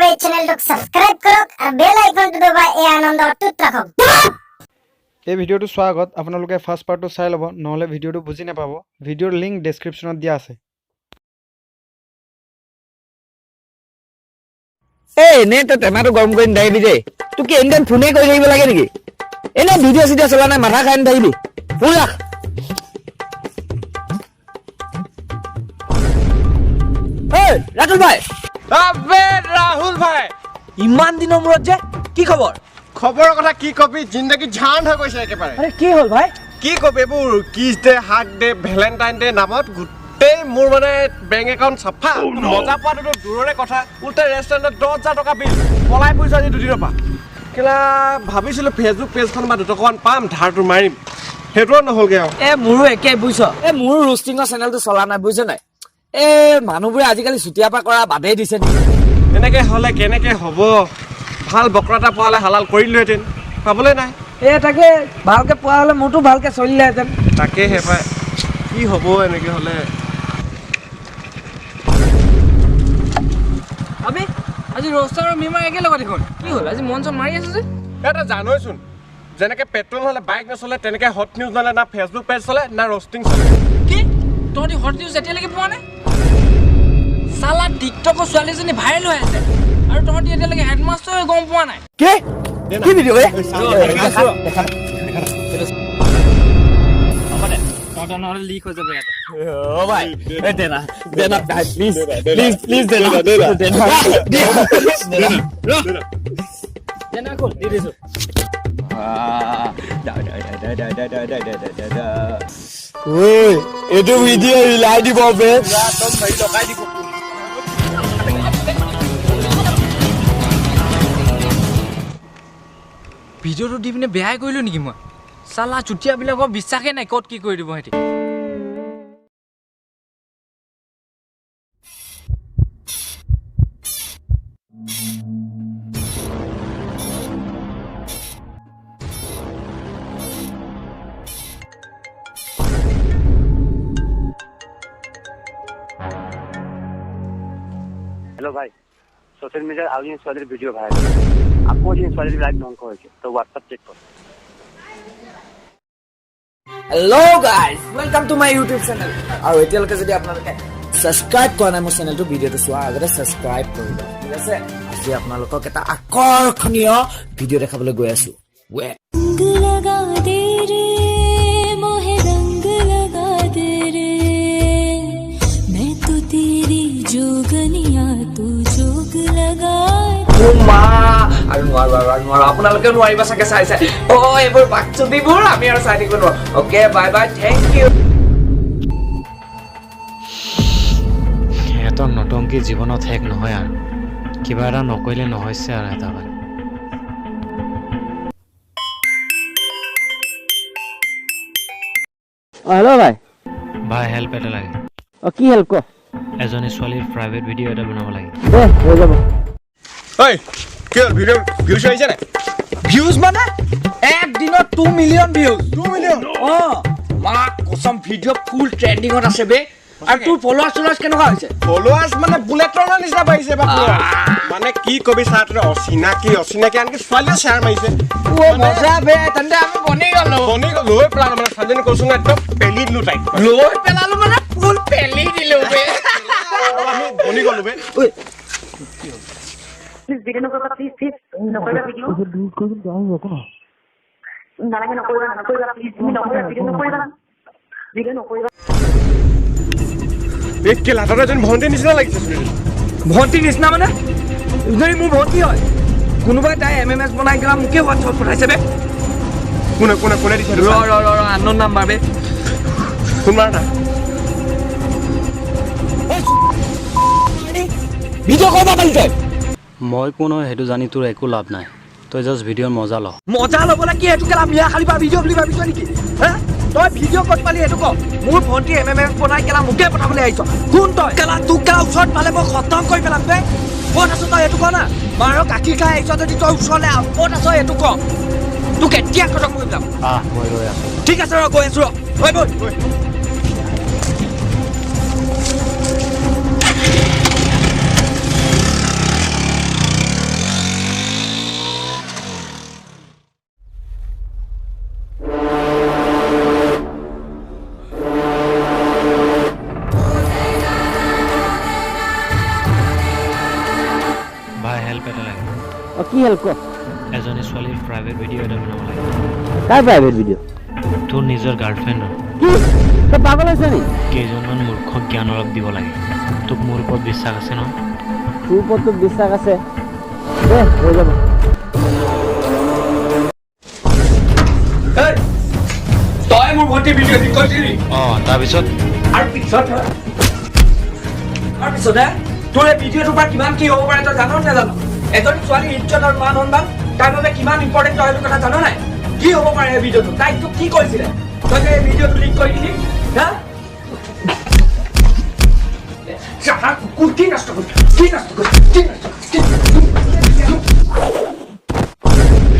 এই চেনেলটোক সাবস্ক্ৰাইব কৰক আৰু বেল আইকনটো দবাই এই আনন্দ অটুট ৰাখক। এই ভিডিঅ'টো চোৱাৰ আগত আপোনালোকে ফাৰ্ষ্ট পাৰ্টটো চাই ল'ব, নহ'লে ভিডিঅ'টো বুজি নাপাব। ভিডিঅ'ৰ লিংক ডেছক্ৰিপশ্যনত দিয়া আছে। এই এনেই তই টেমাটো গৰম কৰি নাথাকিবি দেই। তোক কি এনি টাইম ফোনে কৰি থাকিব লাগে নেকি? এনেই ভিডিঅ' চিডিঅ' চলা নাই, মাথা খাই নাথাকিবি, ফোন ৰাখ। ঐ ৰাতুল ভাই। আবে ৰাহুল ভাই, ইমান দিনৰ মূৰত যে, কি খবৰ? খবৰৰ কথা কি কবি, জিন্দগী ঝাণ্ড হৈ গৈছে একেবাৰে। আৰে কি হ'ল ভাই? কি কবি, এইবোৰ kiss day, hug day, Valentine day নামত গোটেই মোৰ মানে বেংক একাউণ্ট চাফা। মজা পোৱাটোতো দূৰৰে কথা, উল্টাই ৰেষ্টুৰেণ্টত 10,000 টকা বিল। পলাই ফুৰিছোঁ আজি দুদিনৰ পৰা। কেলা ভাবিছিলোঁ ফেচবুক পেজখন বা দুটকামান পাম, ধাৰটো মাৰিম, সেইটোও নহ'লগৈ আৰু। এ মোৰো একে বুজিছ। এ মোৰো ৰোষ্টিঙৰ চেনেলটো চলা নাই বুজিছ নাই। এই মানুহবোৰে আজিকালি চুতীয়া পৰা কৰা বাদেই দিছে নেকি? এনেকে হ'লে কেনেকে হ'ব? ভাল বক্ৰ এটা পোৱা হ'লে হালাল কৰিলোহেঁতেন, পাবলৈ নাই। এ তাকে, ভালকে পোৱা হ'লে মোৰতো ভালকে চলিলেহেঁতেন। তাকেহে পাই, কি হ'ব এনেকে হ'লে? আবে আজি ৰ'ষ্টাৰ আৰু মিমাৰ একেলগত দেখোন, কি হ'ল? আজি মন চন মাৰি আছে যে। এটা জানইচোন, যেনেকে পেট্ৰল নহ'লে বাইক নচলে, তেনেকে হট নিউজ নহ'লে না ফেচবুক পেজ চলে না ৰষ্টিং চলে। কি তহঁতি হট নিউজ এতিয়ালৈকে পোৱা নাই? চালা টিকটকৰ ছোৱালীজনী ভাইৰেল হৈ আছে আৰু তহঁতি এতিয়ালৈকে হেডমাষ্টাৰ হৈ গম পোৱা নাই। কি কি ভিডিঅ' বে? তহঁতৰ নহ'লে লিক হৈ যাব ইয়াতে। অ ভাই, এ দেনা দেনা ভাই, প্লিজ প্লিজ প্লিজ, দেনা দেনা দেনা। দেনা খোল, দি দিছোঁ। ঐ এইটো ভিডিঅ' ৰিলাই দিব বে। ভিডিঅ'টো দি পিনে বেয়াই কৰিলোঁ নেকি মই? চালা চুতীয়াবিলাকৰ বিশ্বাসেই নাই, ক'ত কি কৰি দিব সিহঁতি। হেল্ল' ভাই, সোশ্যাল মিডিয়াৰ আৰো জিনিস ছোৱালীৰ ভিডিঅ' ভাইৰেল, আকৌ এজনী ছোৱালীৰ লাইভ ধ্বংস হৈছে, তো হোৱাটছআপ চেক কৰ। Hello' guys, welcome to my YouTube channel. আৰু এতিয়ালৈকে যদি আপোনালোকে ছাবস্ক্ৰাইব কৰা নাই মোৰ চেনেলটো, ভিডিঅ'টো চোৱাৰ আগতে ছাবস্ক্ৰাইব কৰিব, ঠিক আছে? আজি আপোনালোকক এটা আকৰ্ষণীয় ভিডিঅ' দেখাবলৈ গৈ আছো। ৱে रंग लगा दे रे मोहे, रंग लगा दे रे, मैं तो तेरी जोगनिया, तू जोग लगा অ মা, আৰু নোৱাৰো আৰু আৰু নোৱাৰো, আপোনালোকেও নোৱাৰিব চাগে চাই চাই। অ এইবোৰ বাকচুদিবোৰ আমি আৰু চাই থাকিব নোৱাৰো। Okay, bye bye, thank you. সিহঁতৰ নটংকি জীৱনত শেষ নহয় আৰু, কিবা এটা নকৰিলে নহৈছে আৰু এটা কাৰণে। অ হেল্ল' ভাই। ভাই, হেল্প এটা লাগে। অ কি হেল্প ক? এজনী ছোৱালীৰ প্ৰাইভেট ভিডিঅ' এটা বনাব লাগে। দে, হৈ যাব। ঐ কি হ'ল, ভিডিঅ' ভিউজ আহিছে নাই? ভিউজ মানে একদিনত 2 মিলিয়ন ভিউজ। 2 মিলিয়ন? অ মা কসম, ভিডিঅ' ফুল ট্ৰেণ্ডিঙত আছে বে। আৰু তোৰ ফলোৱাৰ্ছ চলোৱাৰ্ছ কেনেকুৱা হৈছে? ফলোৱাৰ্ছ মানে বুলেটৰ নিচিনা বাঢ়িছে এইবাৰ followers। মানে কি কবি ছাৰ, অচিনাকি অচিনাকি আনকি ছোৱালীয়ে শ্বেয়াৰ মাৰিছে। অ মজা বে, তেন্তে আমি বনি গলো। বনি গ'ল, লৈ পেলালো মানে ছোৱালীজনী কৈছো ন, একদম পেলি দিলো তাইক। লৈ পেলালো মানে ফুল পেলি দিলো বে। আমি বনি গ'লো বে। প্লিজ ভিডিঅ' নকৰিবা, প্লিজ প্লিজ নকৰিবা ভিডিঅ'। নালাগে, নকৰিবা নকৰিবা, প্লিজ তুমি নকৰিবা ভিডিঅ', নকৰিবা ভিডিঅ' নকৰিবা। এই কেলা, তহঁতৰ এজনী ভণ্টিৰ নিচিনা লাগিছে চোন। ভণ্টিৰ নিচিনা মানে? যদি মোৰ ভণ্টি হয়, কোনোবাই তাই এম এম এছ বনাই পেলাই মোকে হোৱাটছএপত পঠাইছে বে। কোনে কোনে কোনে দিছে? ৰ ৰ ৰ ৰ, আননোন নাম্বাৰ বে। ফোন মাৰ না। ভিডিঅ' ক'ৰ পৰা পালি তই? মই কোন হয় সেইটো জানি তোৰ একো লাভ নাই, তই জাষ্ট ভিডিঅ'ৰ মজা ল। মজা ল'বলৈ কি সেইটো কেলা মিয়া খালি পৰা ভিডিঅ' বুলি ভাবিছ নেকি? হা, তই ভিডিঅ' ক'ত পালি সেইটো ক। মোৰ ভণ্টি এম এম এছ বনাই কেলা মোকে পঠাবলৈ আহিছ, কোন তই কেলা? তোক কেলা ওচৰত পালে মই খতম কৰি পেলাম বে। ক'ত আছ তই সেইটো ক না। মাৰৰ গাখীৰ খাই আহিছ যদি তই ওচৰলৈ আহ, ক'ত আছ সেইটো ক। তোক এতিয়া খতম কৰি পেলাম। আহ, মই ৰৈ আছো। ঠিক আছে, ৰ গৈ আছো, ৰ। ঐ বৈ। হেল্প এটা লাগে। অ, কি হেল্প ক? এজনী ছোৱালীৰ প্ৰাইভেট ভিডিঅ' এটা বনাব লাগে। কাৰ প্ৰাইভেট ভিডিঅ'? তোৰ নিজৰ গাৰ্লফ্ৰেণ্ডৰ। কি, তই পাগল হৈছ নি? কেইজনমান মূৰ্খক জ্ঞান অলপ দিব লাগে। তোক মোৰ ওপৰত বিশ্বাস আছে ন? তোৰ ওপৰত তোক বিশ্বাস আছে, দে হৈ যাব। তই মোৰ ভণ্টিৰ ভিডিঅ' লিক কৰিছিলি? অঁ, তাৰপিছত? আৰু পিছত, তাৰপিছতে তোৰ এই ভিডিঅ'টোৰ পৰা কিমান কি হ'ব পাৰে তই জান নে নাজান? এজনী ছোৱালীৰ ইজ্জত আৰু মান সন্মান তাইৰ বাবে কিমান ইম্পৰ্টেণ্ট, তই সেইটো কথা জান নাই? কি হ'ব পাৰে এই ভিডিঅ'টো? তাইক তোক কি কৈছিলে? তই যে এই ভিডিঅ'টো লিক কৰি দিলি, হা? চাহা কুকুৰ, কি নষ্ট কৰিলি, কি নষ্ট কৰিলি, কি নষ্ট কৰিলি?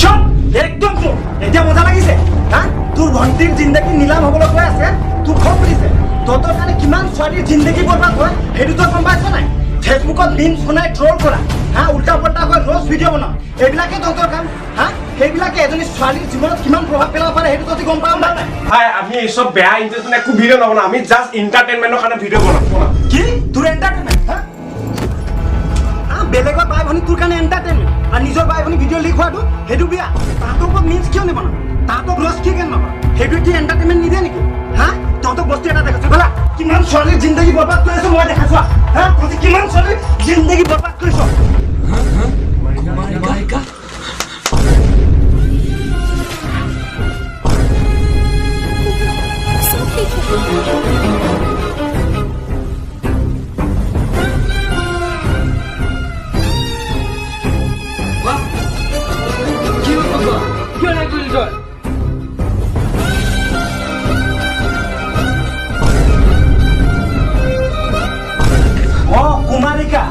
চুপ একদম চুপ। এতিয়া মজা লাগিছে হা? তোৰ ভণ্টিৰ জিন্দগী নিলাম হ'বলৈ গৈ আছে, তোৰ খং উঠিছে। তহঁতৰ কাৰণে কিমান ছোৱালীৰ জিন্দগী বৰবাদ হয় সেইটো তই গম পাইছ নাই? ফেচবুকত মিমছ বনাই ট্ৰল কৰা, হা, উল্টা পাল্টাকৈ ৰ'জ ভিডিঅ' বনাও, এইবিলাকে তহঁতৰ কাম, হা? সেইবিলাকে এজনী ছোৱালীৰ জীৱনত কিমান প্ৰভাৱ পেলাব পাৰে সেইটো তহঁতি গম পাৱ নাই? ভাই, আমি এইচব বেয়া ইণ্টেনশ্যন একো ভিডিঅ' নবনাওঁ, আমি জাষ্ট এণ্টাৰটেইনমেণ্টৰ কাৰণে ভিডিঅ' বনাওঁ। কি তোৰ এণ্টাৰটেইনমেণ্ট? হা হা, বেলেগৰ বাই ভনী তোৰ কাৰণে এণ্টাৰটেইনমেণ্ট আৰু নিজৰ বাই ভনী ভিডিঅ' লিক হোৱাটো সেইটো বেয়া। তাহাঁতৰ ওপৰত মিমছ কিয় নবনাও? তাহাঁতক ৰ'জ কিয় কেনে নবনাও? সেইটোৱে কি এণ্টাৰটেইনমেণ্ট নিদিয়ে নেকি? হা, তহঁতক বস্তু এটা দেখাইছো, ব'লা কিমান ছোৱালীৰ জিন্দগী বৰবাদ কৰি আছো মই দেখাইছো। হা, তহঁতি কিমান ছোৱালীৰ জিন্দগী বৰবাদ কৰিছ। सब ठीक है। কি হ'ল তই? কিয় নাই কৰিলি তই? অ, কুমাৰিকা,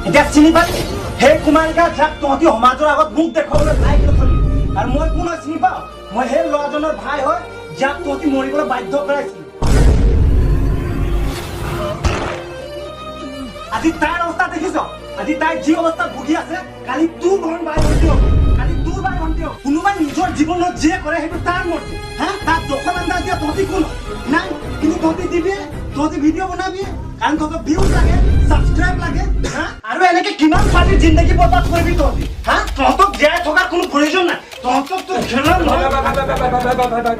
এতিয়া চিনি পালি? সেই কুমাৰিকা যাক তহঁতি সমাজৰ আগত মুখ দেখুৱাবলৈ লাইক নথলি। আৰু মই কোন হয় চিনি পাওঁ? মই সেই ল'ৰাজনৰ ভাই হয় যাক তহঁতি মৰিবলৈ বাধ্য কৰাইছিলি। আজি তাইৰ অৱস্থা দেখিছ? আজি তাই যি অৱস্থাত ভুগি আছে, কালি তোৰ ভন ভাই ভণ্টি হ'ব, কালি তোৰ ভাই ভণ্টি হ'ব। কোনোবাই নিজৰ জীৱনত যিয়ে কৰে সেইটো তাৰ মৰ্জি, হা? তাক দখল আন্দাজ দিয়া তহঁতি কোন হয়? নাই, কিন্তু তহঁতি দিবি, তহঁতি ভিডিঅ' বনাবি, কাৰণ তহঁতক ভিউজ লাগে, ছাবস্ক্ৰাইব লাগে, হা? আৰু এনেকে কিমান ছোৱালীৰ জিন্দগী বৰবাদ কৰিবি তহঁতি, হা? তহঁতক জীয়াই থকাৰ কোনো প্ৰয়োজন নাই, তহঁতক তোৰ খেলৰ ভাই ভাই ভাই ভাই ভাই ভাই ভাই ভাই ভাই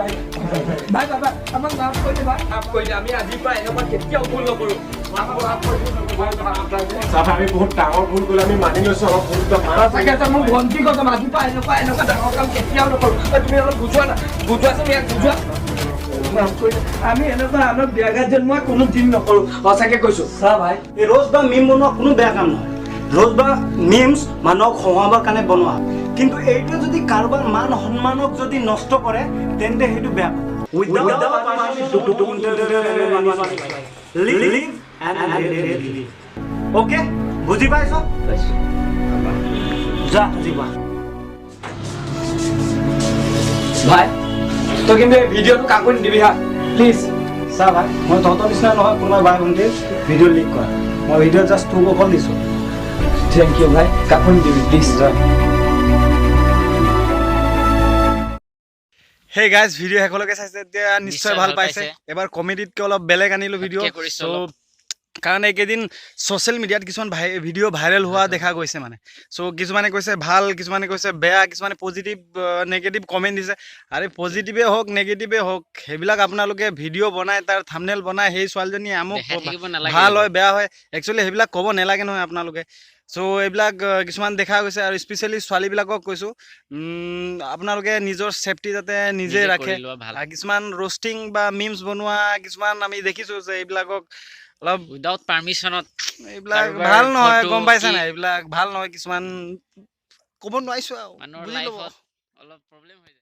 ভাই ভাই ভাই, আমাক মাফ কৰি দে ভাই, মাফ কৰি দে। আমি আজিৰ পৰা এনেকুৱা কেতিয়াও ভুল নকৰোঁ। আমাক মাফ কৰি দে ভাই, মাফ কৰি দে। চাহ, আমি বহুত ডাঙৰ ভুল কৰিলোঁ, আমি মানি লৈছোঁ আমাৰ ভুলটো। সঁচাকে তই মোৰ ভণ্টি কৈছ, আজিৰ পৰা এনেকুৱা এনেকুৱা ডাঙৰ কাম কেতিয়াও নকৰোঁ। ঐ, তুমি অলপ বুজোৱা না, বুজোৱাচোন ইয়াক, বুজোৱা। মাফ কৰি দে। আমি এনেকুৱা আনক ব্যাঘাত জন্মোৱা কোনো দিন নকৰোঁ, সঁচাকে কৈছোঁ। চা ভাই, এই ৰ'জ বা মিম বনোৱা কোনো বেয়া কাম নহয়। ৰ'জ বা মিমছ মানুহক হহুৱাবৰ কাৰণে বনোৱা, কিন্তু এইটোৱে যদি কাৰোবাৰ মান সন্মানক যদি নষ্ট কৰে তেন্তে সেইটো বেয়া কথা। Live and let live. Okay, বুজি পাইছ? যা আজি বা। ভাই, তই কিন্তু এই ভিডিঅ'টো কাকো নিদিবি হা, প্লিজ। চা ভাই, মই তহঁতৰ নিচিনা নহয় কোনোবা ভাই ভণ্টিৰ ভিডিঅ' লিক কৰা। মই ভিডিঅ' জাষ্ট তোক অকল দিছোঁ। Thank U ভাই, কাকো নিদিবি প্লিজ। যা। সেই গাইজ, ভিডিঅ' শেষলৈকে চাইছে এতিয়া নিশ্চয় নিশ্চয় ভাল ভাল পাইছে। পাইছে। এবাৰ কমেডিতকৈ অলপ বেলেগ আনিলোঁ ভিডিঅ'। হাটকে কৰিছোঁ চ' অলপ। কাৰণ এইকেইদিন ছ'চিয়েল মিডিয়াত কিছুমান ভিডিঅ' ভাইৰেল হোৱা দেখা গৈছে মানে। চ' কিছুমানে কৈছে ভাল, কিছুমানে কৈছে বেয়া, কিছুমানে পজিটিভ নেগেটিভ কমেণ্ট দিছে। আৰে পজিটিভে হওক নেগেটিভে হওক, সেইবিলাক আপোনালোকে ভিডিঅ' বনাই তাৰ থামনেল বনাই সেই ছোৱালীজনী আমুক দেখাই থাকিব নালাগে। ভাল হয় বেয়া হয়, একচুৱেলি সেইবিলাক ক'ব নালাগে নহয় আপোনালোকে। চ' এইবিলাক কিছুমান দেখা গৈছে। আৰু স্পেচিয়েলি ছোৱালীবিলাকক কৈছোঁ, আপোনালোকে নিজৰ ছেফটি যাতে নিজে নিজে ৰাখে। কৰি লোৱা ভাল। আৰু কিছুমান ৰ'ষ্টিং বা মিমছ বনোৱা কিছুমান আমি দেখিছোঁ যে এইবিলাকক অলপ উইদাউট পাৰ্মিশ্যনত এইবিলাক কাৰোবাৰ ভাল নহয়, ফটো গম পাইছা কি- নাই? এইবিলাক ভাল নহয়, কিছুমান ক'ব নোৱাৰিছোঁ আৰু মানুহৰ বুজি ল'ব। লাইফত অলপ প্ৰব্লেম হৈ যায়।